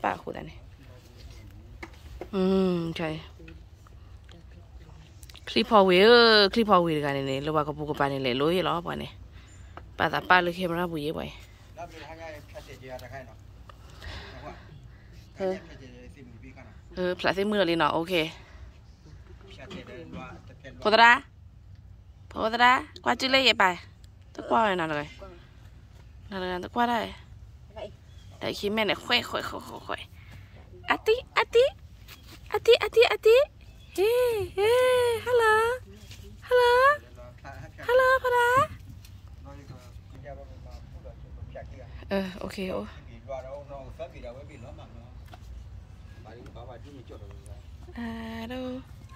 ပာ်အဃိသတးန့ၣ်, ချံဖီဝ့ၤဧၢ, ချံဖီဝ့ၤတဂၤန့ၣ်န့ၣ် လၢပှၤကပိာ်ကပၤန့ၣ် လဲၤလိၤယဲလီၤ ပှၤန့ၣ်, ပာ်သးပာ်လၢ camera ပူၤယဲပှၤအံၤ, ဖျါသ့ၣ်မုၢ်လီၤလံနီၤ, OK. ဖိသဒၣ်, ဖိသဒၣ်, ကွၢ်စုလၢယပာ်, တကွၢ်ဝဲနီၤတဂၤ, နီၤတဂၤတကွၢ်ဒၣ်, တၢ်ခံမဲာ်န့ၣ် ဃဲးဃဲးဃဲးဃဲးဃဲး, အတံၤ အတံၤ အတံၤ အတံၤ အတံၤ, ဟ့ ဟ့ hello, hello, hello ဖိဒၣ်, OK, OK. အဒိ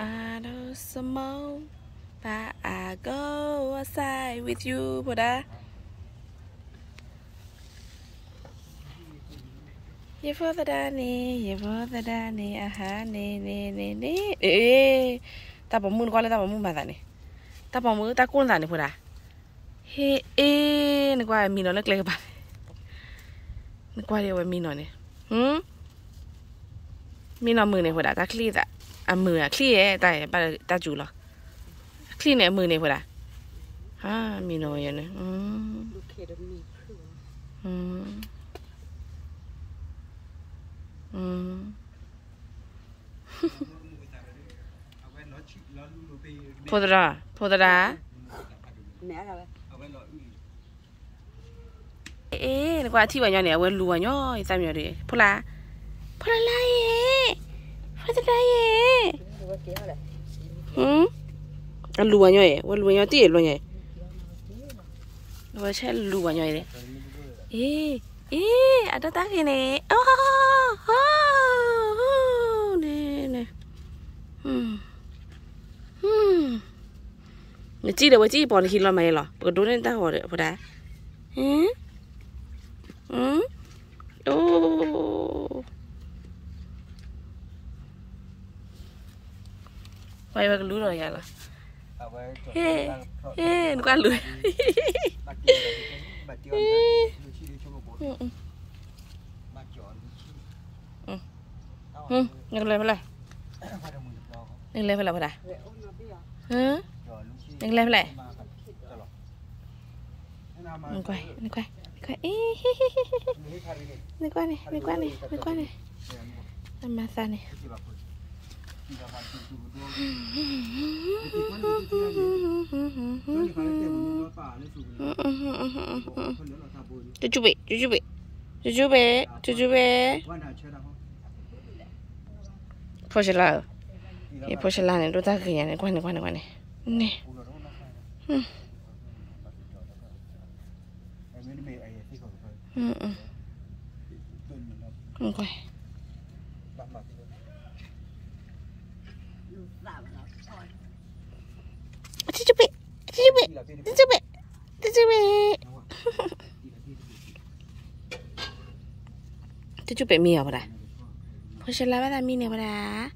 အဒိ Simone, but I go outside with you ဖိဒၣ်, ယဖိသဒၣ်န့ၣ် ယဖိသဒၣ်န့ၣ် အဟါန့ၣ်န့ၣ်န့ၣ်န့ၣ်, တၢ်ပိာ်မုၣ် နကွၢ်လၢတၢ်ပိာ်မုၣ်မၤသးန့ၣ်, တၢ်ပိာ်မုၣ်တၢ်ကိၢ်နသးန့ၣ်ဖိဒၣ်, ဟ့ အ့ နကွၢ်မံနီၤလၢကျဲကပၤ, နကွၢ်ဒ်အဝဲမံနီၤန့ၣ်, မံနီၤမုာ်န့ၣ်ဖိဒၣ် တၢ်ချံသး, အမုာ်အချံယဲ တၢ် တၢ်စူၤလီၤ, အချံန့ၣ်အမုာ်န့ၣ်ဖိဒၣ်, မံနီၤဝဲယဲန့ၣ်, ဖိသဒၣ်, ဖိသဒၣ်, အ့ နကွၢ်ထံၣ်ဝဲညီန့ၣ် အဝဲလူၤဝဲညီ ယသးမံဒီး ဖိလၢ်, ဖိလၢ်လၢ်ယဲ, ဖိသဒၣ်ယဲ, အလူၤဝဲညီအံၤ ဝဲလူၤဝဲညီတံၢ်အံၤဘျီညါအံၤ, အဝဲဆဲလူၤဝဲညီအံၤ, အ့ အ့ အတၢ်တၢ်ဂ့ၤန့ၣ်, န့ၣ် နစံၣ်ဒီးဝဲစံၣ်ပီၤနခံလီၤမးယဲလီၤ ပကဒိးန့ၢ်တၢ်ဂီၤဒီးဖိဒၣ်, အိ ဝဲဝဲကလူၤဒီးယၤလီၤ, ဟ့ ဟ့ နကွၢ်လူၤ, နကလဲၤဖဲလဲၣ်, နကလဲၤဖဲလဲၣ်ဖိဒၣ်, နကလဲၤဖဲလဲၣ်, နကွၢ် နကွၢ် နကွၢ် နကွၢ်န့ၣ် နကွၢ်န့ၣ် နကွၢ်န့ၣ်, အမၤသးန့ၣ် တကၠူဘ့ၣ် တကၠူဘ့ၣ် တကၠူဘ့ၣ် တကၠူဘ့ၣ်, ဖိဆလါဧၢ, ယဖိဆလါန့ၣ် ဒိၣ်တၢ်ဂ့ၤညါန့ၣ် ကွၢ်န့ၣ် ကွၢ်န့ၣ် ကွၢ်န့ၣ်, န့ၣ်, ကွၢ် တကၠူဘ့ၣ် တကၠူဘ့ၣ် တကၠူဘ့ၣ် တကၠူဘ့ၣ်, တကၠူဘ့ၣ်မံယၤဖိဒၣ်, ဖိဆလါဘၣ်သးမံန့ၣ်ဖိဒၣ်,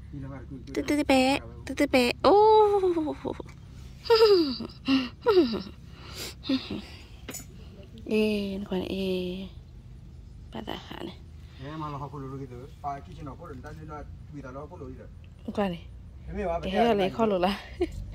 တကၠူဘ့ၣ် တကၠူဘ့ၣ် အိၣ်, အ့ နကွၢ်န့ၣ် အ့ ဘၣ်သးဟးန့ၣ်, ကွၢ်န့ၣ်, ကဟဲလီၤလၢခီၣ်လိၤလၢ